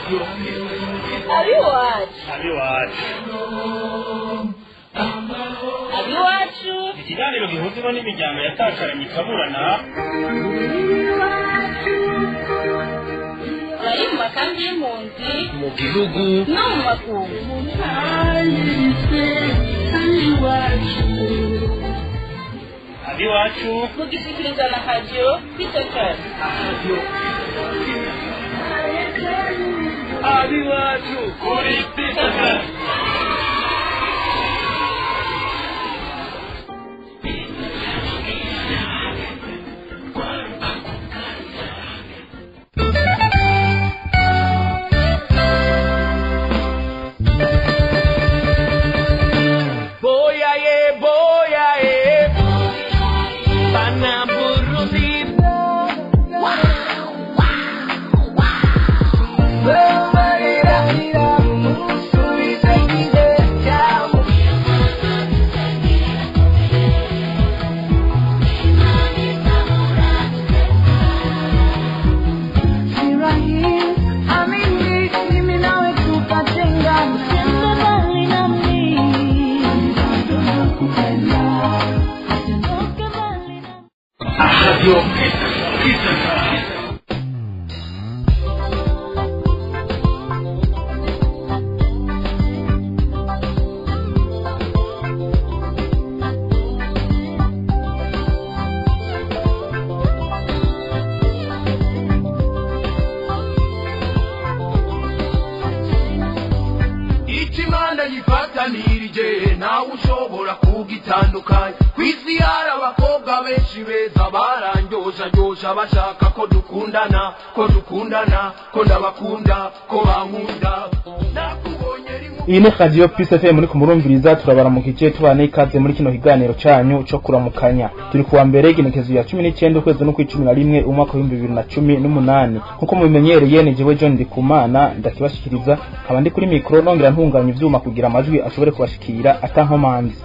Abiwacu. Abiwacu. Abiwacu. Ikiganiro gihuzwa n'imiryango yatakaranye ikaburana. Bari mu makambi y'impunzi. Mu gihugu. No mu makungu. Abiwacu. Mugishyikirizwa na radiyo Peace. Abiwacu kuri Peace. Bashaka ko dukundana ko dukundana ko ndabakunda ko bankunda. Iyi ni Radio Peace FM muri kumurumviriza, turabaramukije tubane ikaze muri kino kiganiro canyu cyo kuramukanya. Turi kuwa mbere igenekezo ya 19 ukwezi no 11 umwaka wa 2018. Nkuko mubimenyereye ni jewe John Ndikumana ndakibashikiriza, nkaba ndi kuri micro nongera ntunganya ivyuma kugira amajwi ashobore kubashikira atankomanzi.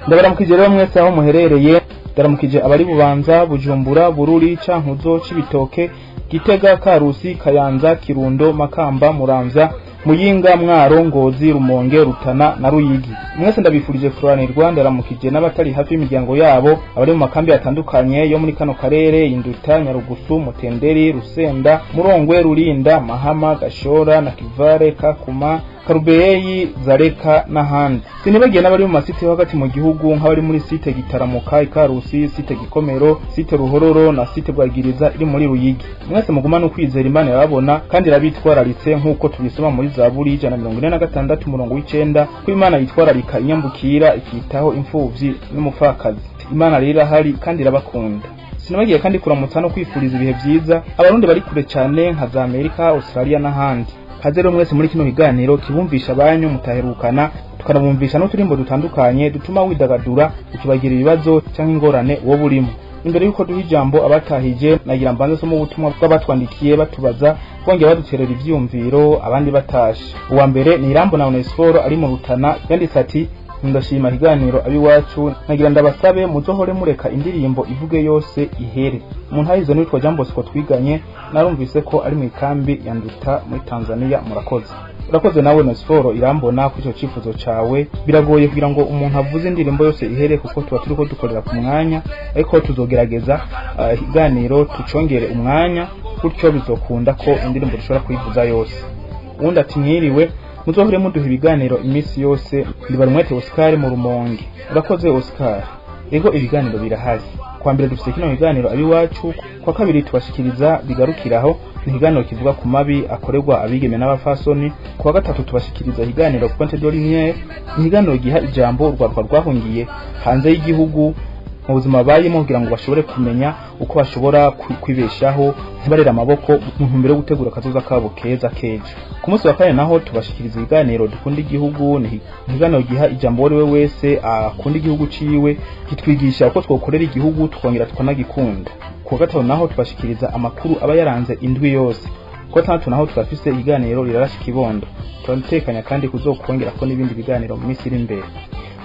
Ndabaramukije rero mwese aho muherereye. Ndaramukije abari Bubanza, Bujumbura, Bururi, Cankuzo, Cibitoke, Gitega, Karusi, Kayanza, Kirundo, Makamba, Muramvya, Muyinga, Mwaro, Ngozi, Rumonge, Rutana na Ruyigi. Mwese ndabifurije kuranirwa. Ndaramukije n'abatari hafi y'imiryango yabo, abari mu makambi atandukanye yo muri kano karere: Induta, Nyarugusu, Mutenderi, Rusenda, Murongwe, Rurinda, Mahama, Gashora na Kivare, Kakuma, Karubeyi, Zareka n'ahandi. Sinibagiye n'abari mu masite hagati mu gihugu nk'abari muri site Gitaramuka, Ikarusi, site Gikomero, site Ruhororo na site Bwagiriza iri muri Ruyigi. Mwese muguma no kwizera Imana irababona kandi irabitwararitse nk'uko tubisoma muri Zaburi 146 umurongo w'icenda ko Imana yitwararika inyambukira ikitaho imfuvyi n'umupfakazi. Imana rero irahari kandi irabakunda. Sinabagiye kandi kuramutsa no kwifuriza ibihe vyiza abarundi bari kure cyane nka za Amerika, Australia n'ahandi. Kaze rero mwese muri kino kiganiro kibumvisha abanyu mutaherukana, tukanabumvisha n'uturimbo dutandukanye dutuma widagadura ukibagira ibibazo cyangwa ingorane wo burimo. Imbere yuko duha ijambo abatahije, nagira mbanze somo ubutumwa bw'abatwandikiye batubaza bongera baduterera ivyumviro abandi batashe. Uwa mbere ni Irambo na Onesforo ari mu Rutana, yanditse ati: ndashima ikiganiro abiwacu, nagira ndabasabe muzohore mureka indirimbo ivuge yose ihere. Umuntu ahizo nitwa Jean Bosco twiganye, narumvise ko ari mu ikambi ya Nduta muri Tanzania. Murakoze. Urakoze nawe Nosforo Irambona ku ico cifuzo cawe. Biragoye kugira ngo umuntu avuze indirimbo yose ihere kuko tuba turiko dukorera ku mwanya, ariko tuzogerageza ikiganiro tucongere umwanya, gutyo bizokunda ko indirimbo dushobora kuyivuza yose. Uwundi ati: mwiriwe, muzohore muduha ibiganiro iminsi yose. Ndibarumwete Oscar mu Rumonge. Urakoze Oscar. Ego ibiganiro birahari. Kwa mbere dufite kino kiganiro abiwacu, kwa kabiri tubashikiriza bigarukiraho, ni ikiganiro kivuga ku mabi akorerwa abigeme n'abafasoni. Kwa gatatu tubashikiriza ikiganiro Pointe de Lumière, ni ikiganiro giha ijambo urwaruka rwahungiye hanze y'igihugu mu buzima bayimo kugira ngo bashobore kumenya uko bashobora kwibeshaho ntibarera amaboko mu ntumbero yo gutegura akazoza kabo keza kejo. Ku munsi wa kane naho tubashikiriza ibiganiro dukunda igihugu, ni ikiganiro giha ijambo uwo ari we wese akunda igihugu ciwe, kitwigisha uko twokorera igihugu tukongera tukanagikunda. Ku wa gatanu naho tubashikiriza amakuru aba yaranze indwi yose. Ku wa gatandatu naho turafise ikiganiro rirarasha ikibondo. Turatekanya kandi kuzokongera ko n'ibindi biganiro mu minsi iri imbere.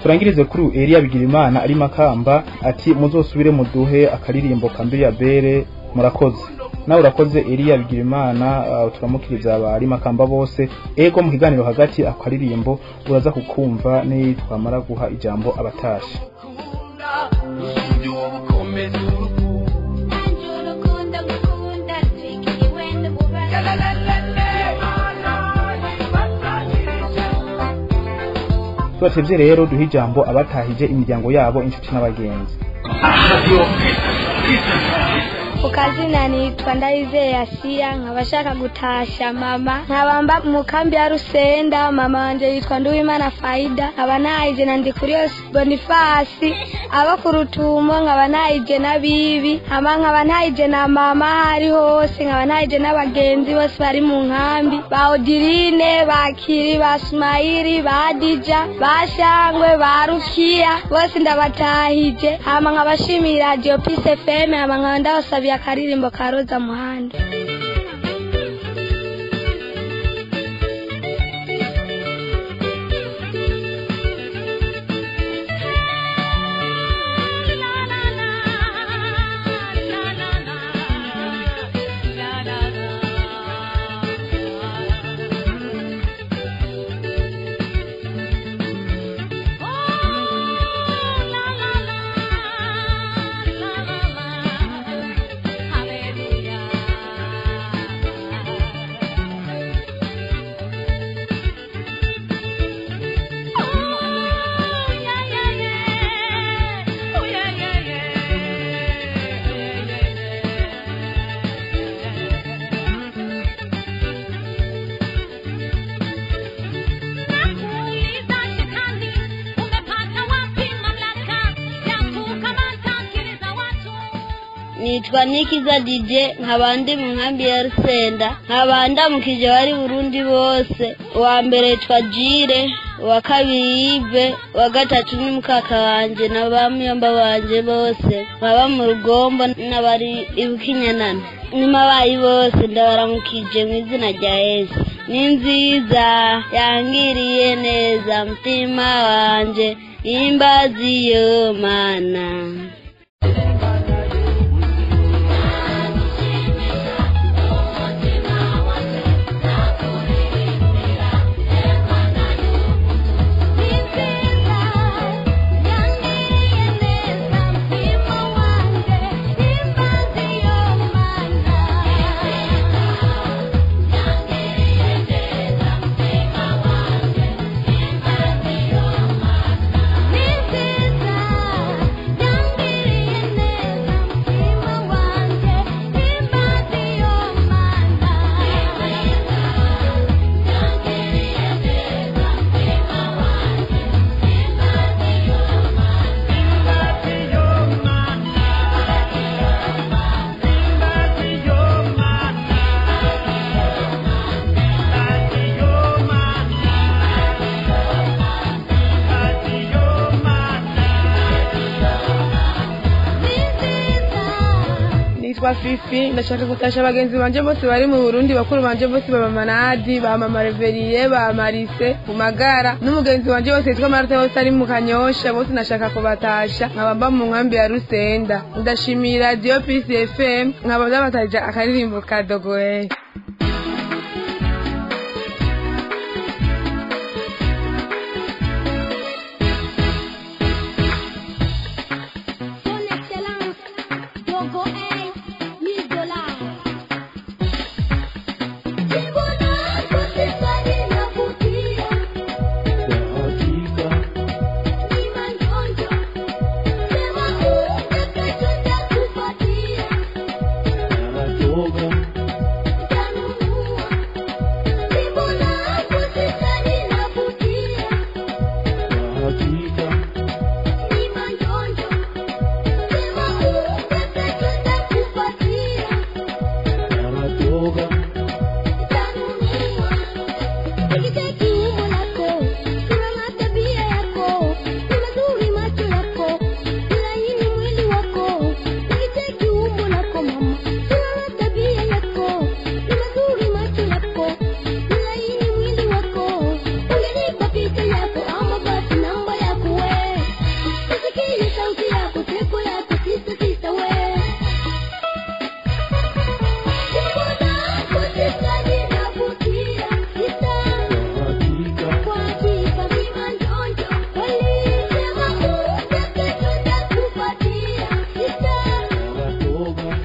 Turangirize kuri Elia Bigirimana ari Makamba ati muzosubire muduhe akaririmbo kambiri ya bere murakoze. Nawe urakoze Elia Bigirimana, turamukiriza abari Makamba bose. Ego mu kiganiro hagati akaririmbo uraza kukumva ni twamara guha ijambo abatashe. Tubatevye rero duha ijambo abatahije imiryango yabo, inshuti n'abagenzi. Kukazina nitwa Ndayizeye Asiya, nkabashaka gutasha mama, nkabamba mu kambi ya Rusenda. Mama wanje yitwa Nduwimana Faida, nkaba nahije na Ndikuriyo Bonifasi abo ku Rutumo, nkaba nahije na Bibi hama nkaba nahije na mama hari hose, nkaba nahije n'abagenzi bose bari mu nkambi, ba Odirine, ba Kiri, ba Sumaili, ba Dija, ba Shangwe, ba Rukiya, bose ndabatahije. Hama nkabashimira Radio Peace FM, hama nkaba ndabasabye akaririmbo ka Roza Muhando. Nitwa Nikiza DJ, nkaba ndi mu nkambi ya Rusenda, nkaba ndamukije bari Burundi bose. Uwa mbere yitwa Jire, uwa kabiri Yive, uwa gatatu ni mukaka wanje na ba muyomba banje bose baba mu Rugombo n'abari Ibukinyanana n'amabayi bose, ndabaramukije mu izina rya Yesu. Ni nziza yangiriye neza mutima wanje, imbazi yo mana. Nitwa Fifi, ndashaka gutasha abagenzi banje bose bari mu Burundi, bakuru banje bose ba mama Nadi, ba mama Reveriye, ba Marise Kumagara, n'umugenzi wanje bose yitwa Martha bose ari mu Kanyosha, bose nashaka kubatasha, nkaba mba mu nkambi ya Rusenda. Ndashimira Radio Peace FM, nkaba ndabatarija akaririmbo ka Dogoe. Son Excellence Dogo A, $1000. Yoga.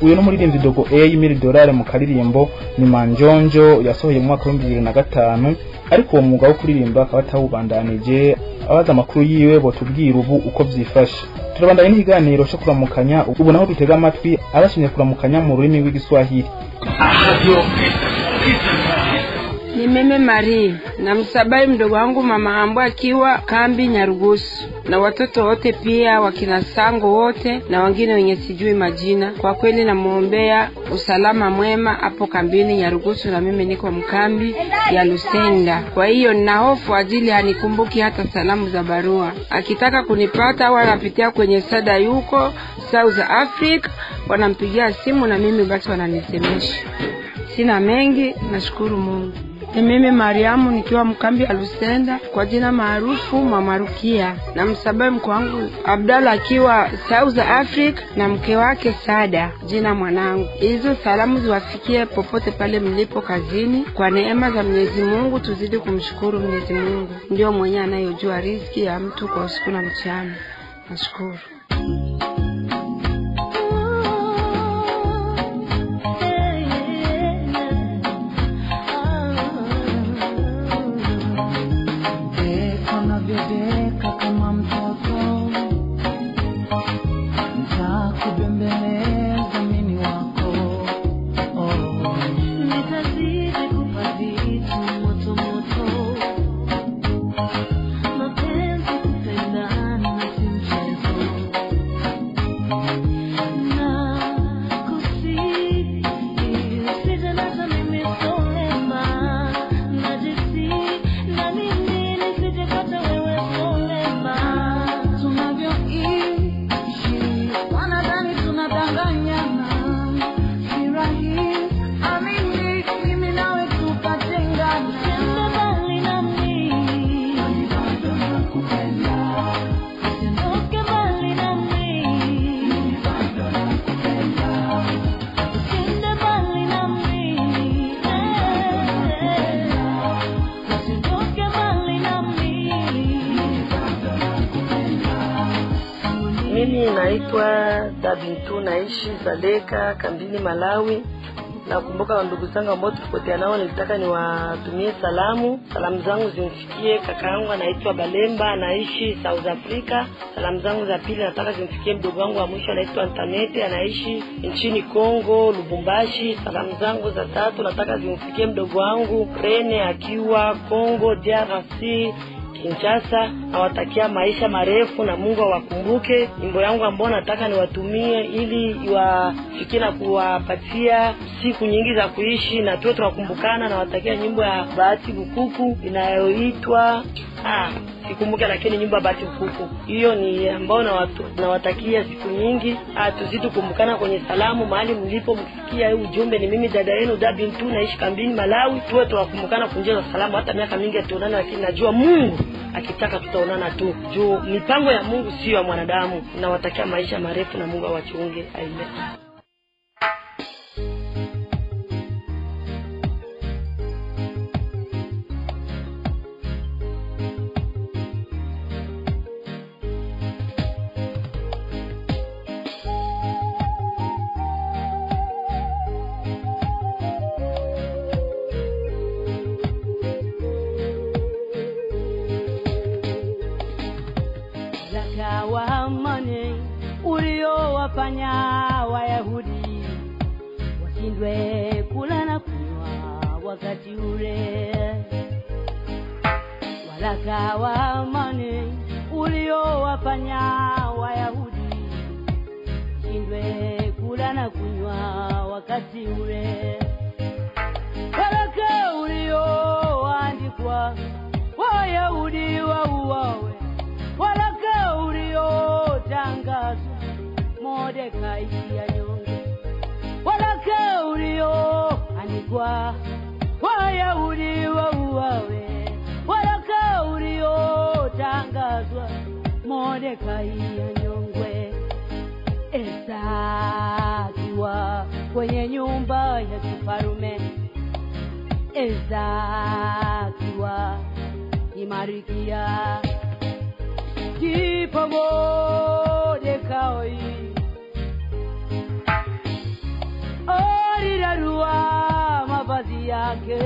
Uyu n'umuririmbyi Dogo A mille dollars mu karirimbo ni Manjonjo yasohoye mu mwaka wa 2005, ariko uwo mwuga wo kuririmba akaba atawubandanije. Abaza amakuru yiwe botubwira ubu uko vyifashe. Turabandanye n'ikiganiro cyo kuramukanya, ubu naho dutega amatwi abashimye kuramukanya mu rurimi rw'Igiswahili. Ni mimi Marie na msabai mdogo wangu mama Ambo akiwa kambi Nyarugusu na watoto wote pia wakina Sango wote na wengine wenye sijui majina. Kwa kweli namuombea usalama mwema hapo kambini Nyarugusu, na mimi niko mkambi ya Lusenda. Kwa hiyo nina hofu ajili hanikumbuki hata salamu za barua. Akitaka kunipata au anapitia kwenye sada yuko South Africa, wanampigia simu na mimi basi wananisemesha. Sina mengi, nashukuru Mungu. Ni mimi Mariamu nikiwa mkambi Alusenda kwa jina maarufu Mama Rukia, na msabai mko wangu Abdalla akiwa South Africa na mke wake Sada jina mwanangu. Hizo salamu ziwafikie popote pale mlipo kazini. Kwa neema za Mwenyezi Mungu tuzidi kumshukuru Mwenyezi Mungu, ndio mwenye anayojua riziki ya mtu kwa usiku na mchana. Nashukuru. Mimi naitwa Dabintu, naishi Zaleka kambini Malawi. Nakumbuka ndugu zangu ambao tulipotea nao, nilitaka niwatumie salamu. Salamu zangu zimfikie kaka yangu anaitwa Balemba, anaishi South Africa. Salamu zangu za pili nataka zimfikie mdogo wangu wa mwisho anaitwa Antanete, anaishi nchini Kongo, Lubumbashi. Salamu zangu za tatu nataka zimfikie mdogo wangu Rene akiwa Kongo DRC Kinshasa. Nawatakia maisha marefu na Mungu awakumbuke. Nyimbo yangu ambayo nataka niwatumie ili iwafikie na kuwapatia siku nyingi za kuishi na tuwe tunakumbukana, nawatakia nyimbo ya Bahati Bukuku inayoitwa sikumbuke, lakini nyimbo ya Bahati Bukuku hiyo ni ambayo nawatakia siku nyingi. Tuzidi kukumbukana kwenye salamu mahali mlipo, mkisikia huu ujumbe. Ni mimi dada yenu Dabintu, naishi kambini Malawi. Tuwe tunakumbukana kwa njia za salamu, hata miaka mingi hatuonana, lakini najua Mungu akitaka tutaonana tu, juu mipango ya Mungu sio ya mwanadamu. Nawatakia maisha marefu na Mungu awachunge. Amen. Uliowafanya Wayahudi washindwe kula na kunywa wakati ule, waraka wa amani uliowafanya Wayahudi washindwe kula na kunywa wakati ule, waraka ulioandikwa Wayahudi wauawe, waraka uliotangazwa Mordekai anyonge, waraka ulioandikwa Wayahudi wauawe, waraka uliotangazwa Mordekai anyongwe. Esta akiwa kwenye nyumba ya kifarume, Esta akiwa imarikia, ndipo Mordekai yake.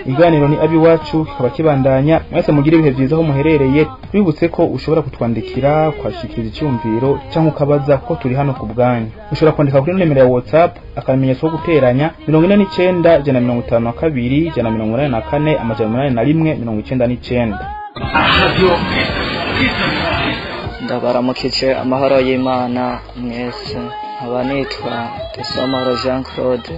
Iganiro ni abiwacu kikaba kibandanya. Mwese mugire ibihe byiza aho muherereye. Twibutse ko ushobora kutwandikira ukashikiriza icyumviro cyangwa ukabaza ko turi hano ku bwanyu. Ushobora kwandika kuri nomero ya WhatsApp akamenyetso ko guteranya 49 152 184 801 99. Ndabaramukije amahoro y'Imana mwese. Nkaba nitwa Dusamahoro Jean Claude,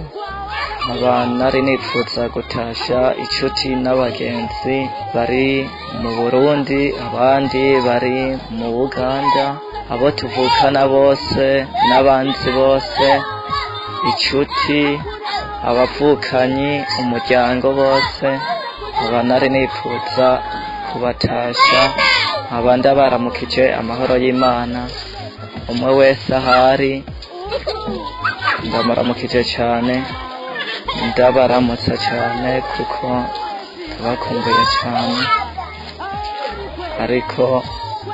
nkaba nari nipfuza gutasha inshuti n'abagenzi bari mu Burundi, abandi bari mu Buganda, abo tuvukana bose n'abanzi bose, inshuti, abavukanyi, umuryango bose, nkaba nari nipfuza kubatasha. Nkaba ndabaramukije amahoro y'Imana umwe wese ahari, ndamuramukije cyane, ndabaramutsa cyane kuko ndabakumbuye cyane, ariko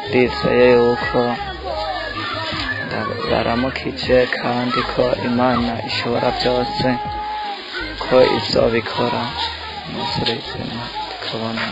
ndizeye yuko ndabaramukije kandi ko Imana ishobora byose, ko izobikora umunsi urizima tukabona.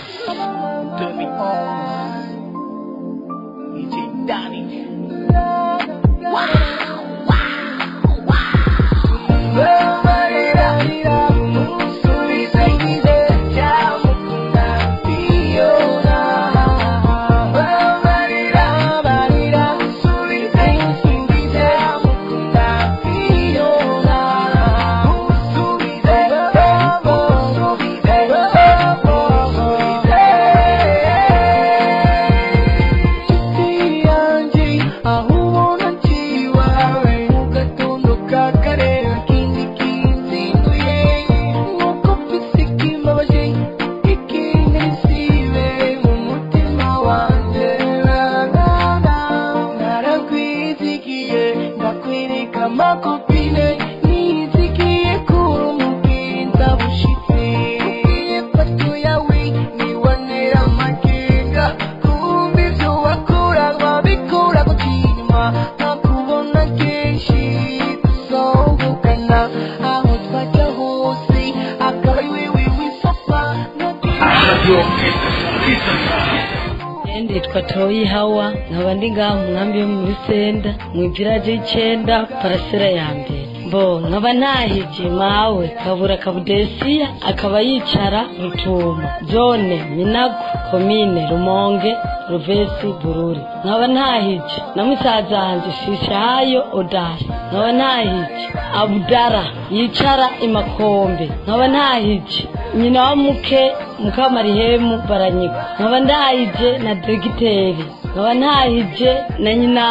Nditwa Toyi Hawa, nkaba ndi ngaha mu nkambi yo mu Rusenda mu iviraje y'icenda parasera ya mbere. Bo nkaba ntahije mawe Kabura Kabudesiya, akaba yicara Rutuma, zone Minago, komine Rumonge, Ruvesi, Bururi. Nkaba ntahije na musaza wanje Shishayo Odasi. Nkaba ntahije Abudara yicara Imakombe. Nkaba ntahije nyina wa muke Mukamarihemu Baranyika. Nkaba ndahije na diregiteri. Nkaba ntahije na nyina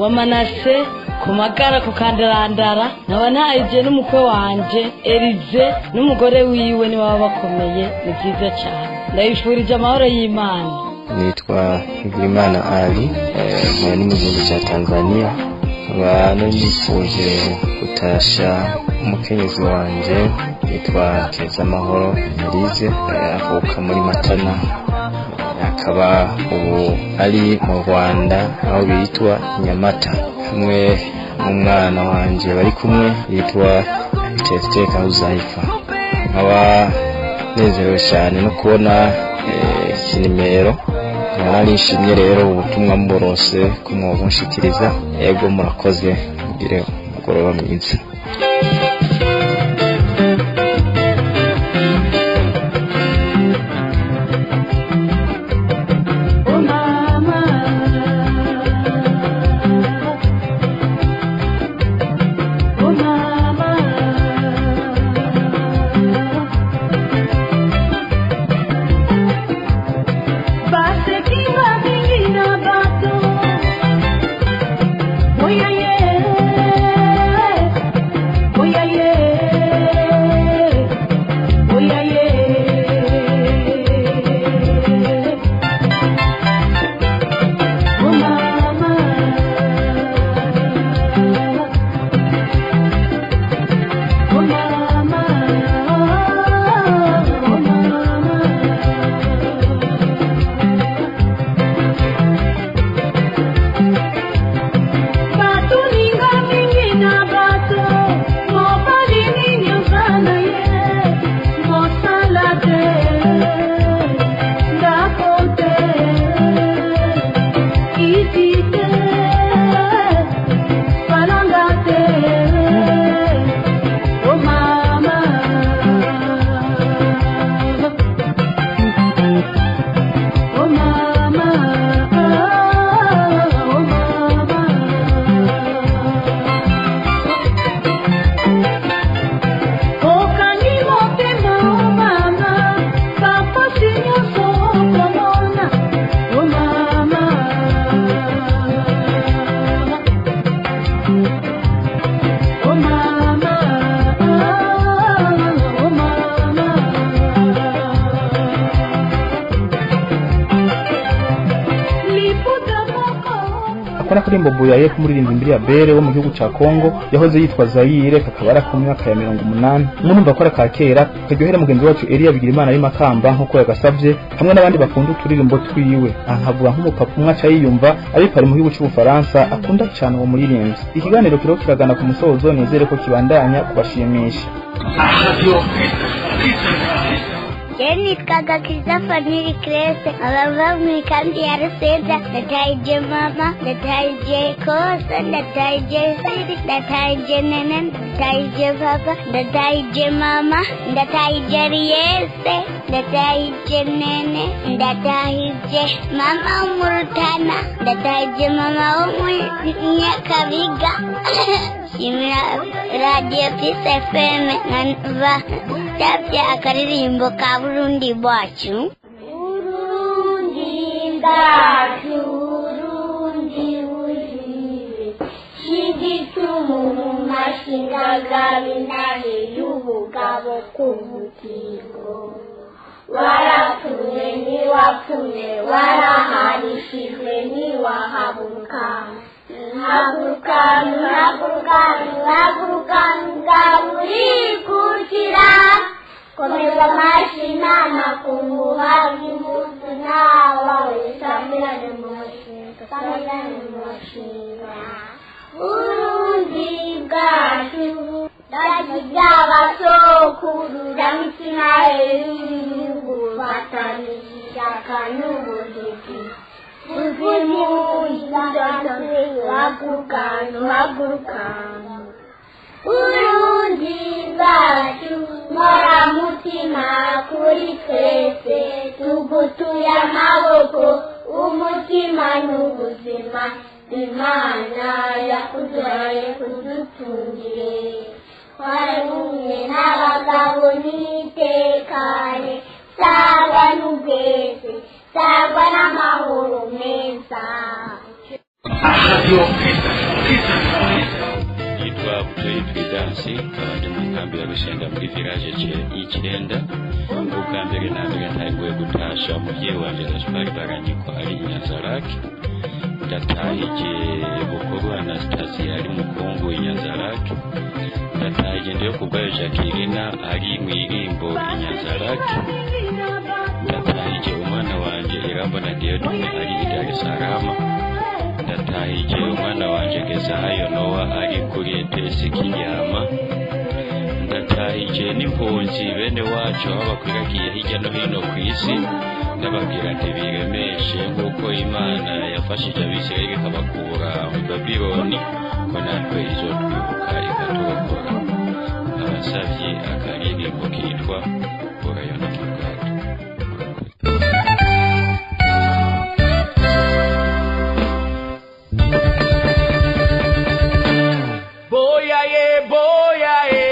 wa Manase ku magara ku kandarandara. Nkaba ntahije n'umukwe wanje Erize n'umugore wiwe, ni baba bakomeye. Ni byiza cyane, ndabifurije amahoro y'Imana. Nitwa Bigirimana Ali, nkaba ni mu gihugu cya Tanzania. Nkaba nifuje gutasha umukenyezi wanje yitwa Kezamahoro Elise, avuka muri Matana, akaba ubu ari mu Rwanda aho bitwa Nyamata, hamwe n'umwana wanje bari kumwe yitwa Iteka Huzaifa. Nkaba nezerewe cyane no kubona iki nimero, nkaba narishimye rero ubutumwa mborose ko mwobunshikiriza. Ego, murakoze, mugire umugoroba mwiza. Oh mama, oh mama, basekinga mingi na bato, oya ye, oya ye. Ako nakarimbo Boyaye kumuririmba imbere ya Bere wo mu gihugu ca Kongo yahoze yitwa Zaire, kakaba ari ku myaka ya 80. Murumva ko ari ka kera, karyohera mugenzi wacu Elia Bigirimana ari Makamba nkuko yagasavye, hamwe n'abandi bakunda uturirimbo twiwe. Aha nkavuga nk'umupapa umwe aca yiyumva ari Paris mu gihugu c'Ubufaransa, akunda cane uwo muririmbyi. Ikiganiro kiriho kiragana ku musozo, nizere ko kibandanya kubashimisha. Je nitwa Gakiza Family Crese, abava mu ikambi ya Rusenda. Ndataye mama, ndataye kosa, ndataye Siri, ndataye nene, ndataye papa, ndataye mama, ndataye Riese, ndataye nene, ndataye mama wo mu Rutana, ndataye mama wo mu Nyakabiga. Shimira Radio Peace FM nka ndabye akaririmbo ka Burundi bwacu. Burundi bwacu, Burundi buzire, shigitumu mu mashinga gabinahe y'ubugabo ku bugingo. Warapfuye ntiwapfuye, warahanishijwe ntiwahabuka. Haguruka, haguruka, haguruka, ngaburikurikira. Komeza amashi n'amakungu, habwa imbuto n'abawe, samirane mu mashinga, samirane mu mashinga. Burundi bwacu, ndagiga abasokuru, ndamitsina y'ibihugu, batanije ishyaka n'ubuhigi. Uzimu haguruka, haguruka. Burundi bwacu, mutima kuri twese, tugutuye amaboko, umutima n'ubuzima, Imana yakuduhaye kudutungire. Warumwe n'abagabo nitekane, sangwa n'ubwese, sangwa n'amahoro meza. Yitwa Butoyi Prudence, nkaba ndi mu nkambi ya Rusenda muri village y'Icenda. Ubwa mbere na mbere ntanguye gutasha umuvyeyi wanje Gaspard Baranyiko ari i Nyanzarake. Ndatahije Bukuru Anastasia ari mu Kongo i Nyanzarake. Ndatahije Ndiyokubwayo Jacqueline ari mw'irimbo i Nyanzarake. Ndatahije umwana wanje Irambona Dieudonne ari i Dar es Salaam. Ndatahije umwana wanje Gezahayo Noah ari kuri ETS Kinyama. Ndatahije n'impunzi bene wacu aho bakwiragiye hirya no hino ku isi, ndababwira nti biremeshe nk'uko Imana yafashije Abisirayeli ikabakura mu Babiloni, ko natwe izotwibuka ikaturokora. Abasavye akaririmbo kitwa Urayona Kibwato. Boyaye, boyaye,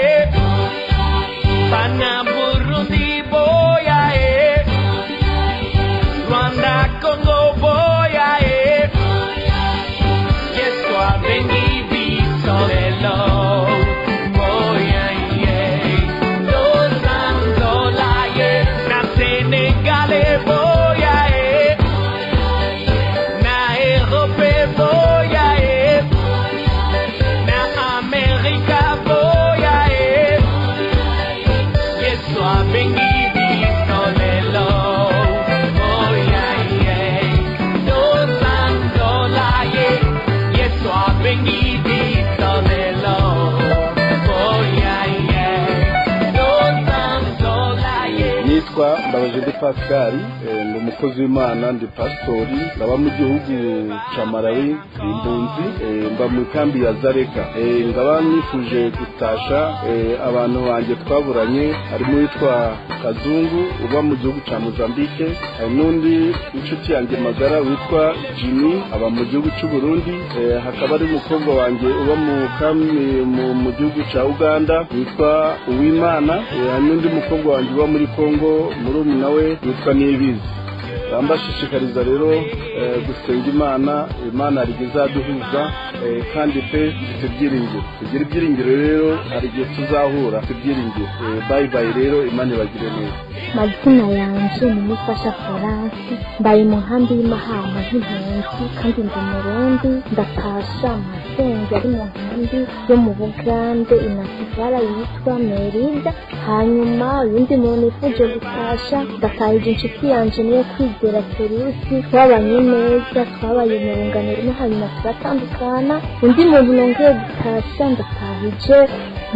Pana Burundi, boyaye, Rwanda, Congo, boyaye, Yesu abengi bisolelo, boyaye, Lozandolaye, na Senegale, boyaye, na Europe, boyaye, na Amerika, boyaye, Yesu abengi bisolelo, boyaye, Lozandolaye, Yesu abengi bisolelo, boyaye, Lozandolaye. Nitwa Mbabajende Pascal, ndi umukozi w'Imana, ndi pastori, ndaba mu gihugu ca Malawi, ndi impunzi, mba mu kambi ya Zareka. Ngaba nifuje gutasha abantu banjye twaburanye, harimo uwitwa Kazungu uba mu gihugu ca Mozambique, hari n'undi inshuti yanjye magara witwa Jimmy aba mu gihugu c'u Burundi, hakaba ari umukobwa wanjye uba mu kambi mu gihugu ca Uganda witwa Uwimana, hari n'undi mukobwa wanjye uba muri Kongo murumuna we witwa Niyibizi. Bambashishikariza rero gusenga Imana, Imana hari izaduhuza. Kandi pe mfite ibyiringiro, tugira ibyiringiro rero, hari igihe tuzahura, tubyiringiro. Bye bye rero, Imana ibagire neza. Mazina yanje ni Mufasha Florence, mbaye mu nkambi y'Imahama nk'impunzi kandi ndi Umurundi. Ndatasha masenge ari mu nkambi yo mu Bugande inasivara yitwa Merida. Hanyuma uyundi muntu nifuje gutasha, ndatahije inshuti yanje niyo Kwizera Terusi, twabanye neza, twabaye mu rungano rumwe hanyuma turatandukana. Undi muntu nongeye gutasha, ndatahije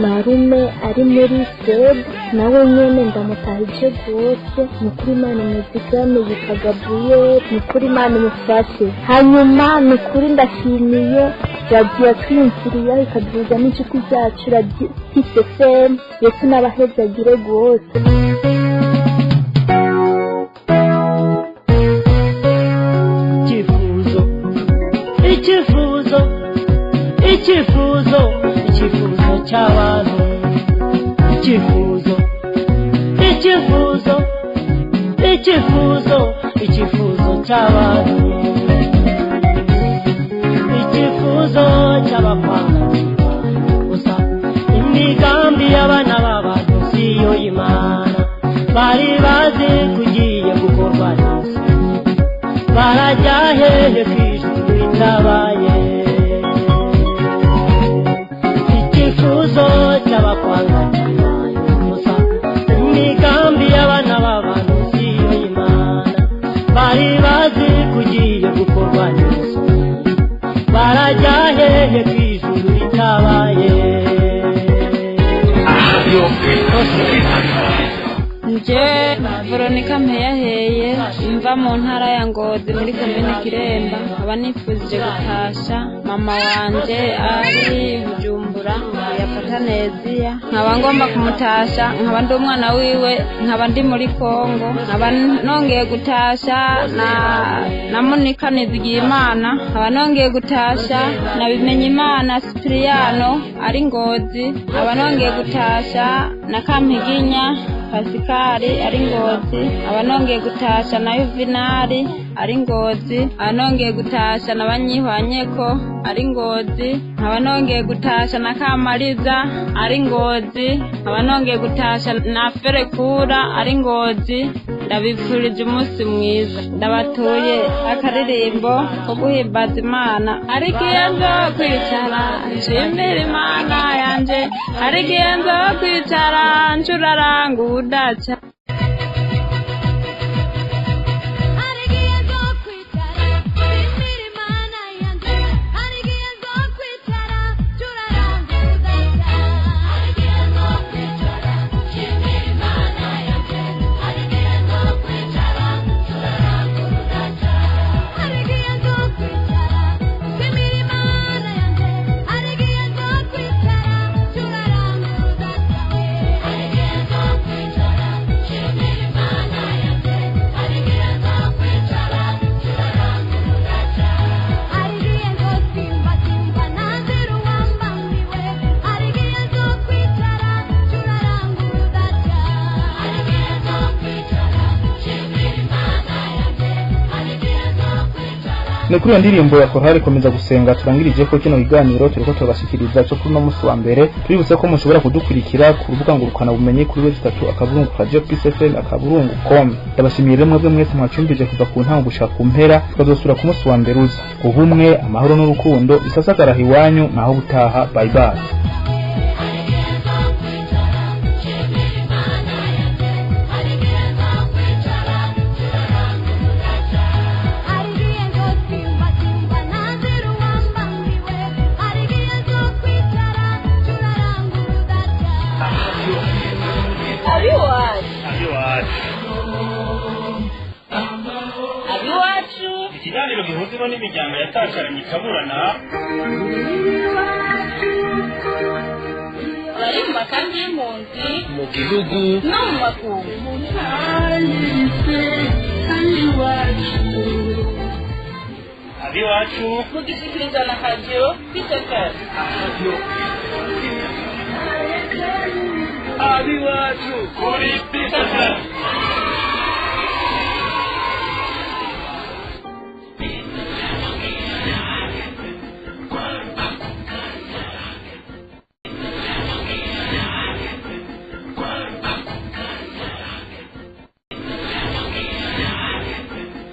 marume ari muri Sed, nawe nyene ndamutahije rwose. Ni ukuri Imana imuzigame, yitwa Gabriel, ni ukuri Imana imufashe. Hanyuma ni ukuri ndashimiye radiyo yatwiyumviriyeho ikaduhuza n'inshuti zacu, radiyo Peace FM. Yesu n'abahezagire rwose. Icyifuzo, icyifuzo, icyifuzo, icyifuzo cy'abantu, icyifuzo, icyifuzo, icyifuzo, icyifuzo cy'abantu, icyifuzo cy'abakwanga gusa imigambi y'abana b'abantu siyo y'Imana. Bari bazi kugiye gukorwa n'isi, barajya hehe ku ijuru bitabaye? Icyifuzo cy'abakwanga gusa imigambi y'abana b'abantu siyo y'Imana. Bari bazi kugiye gukorwa n'isi, barajya hehe ku ijuru bitabaye? Nje Veronica Mpeyaheye, mva mu ntara ya Ngozi muri komine Kiremba, nkaba nifuje gutasha mama wanje ari Bujumbura yafata Neziya, nkaba ngomba kumutasha, nkaba ndi umwana wiwe, nkaba ndi muri Kongo, nkaba nongeye gutasha na Monica Nizigiyimana, nkaba nongeye gutasha na Bimenyimana Cipriano ari Ngozi, nkaba nongeye gutasha na Kampiginya Pasikari ari Ngozi, aba nongeye gutasha na Yuvinari ari Ngozi, aba nongeye gutasha na Banyihwanyeko ari Ngozi, aba nongeye gutasha na Kamariza ari Ngozi, aba nongeye gutasha na Ferekura ari Ngozi. Ndabifurije umunsi mwiza, ndabatuye akaririmbo ko guhimbaza Imana. Ariko iyo nzo kwicara nshimira Imana yanje, ariko iyo nzo kwicara ncuraranga ubudaca. Ni kuri iyo ndirimbo ya korali Komeza Gusenga turangirije ko kino kiganiro turiko turabashikiriza cyo kuri no musi wa mbere. Tubibutse ko mushobora kudukurikira ku rubuga ngurukana bumenyi kuri w3.radiopcfm.com. Ndabashimiye rero mwebwe mwese mwacumbije kuva ku ntango gushika ku mpera, tukazosubira ku musi wa mbere uza. Ubumwe, amahoro n'urukundo bisasagara iwanyu, naho butaha. Bye bye. Abiwacu ikiganiro gihuza n'imiryango yatakaranye ikaburana bari mu makambi y'impunzi mu gihugu no mu makungu. Abiwacu mugishyikirizwa na radiyo Peace FM. Abiwacu kuri Peace FM.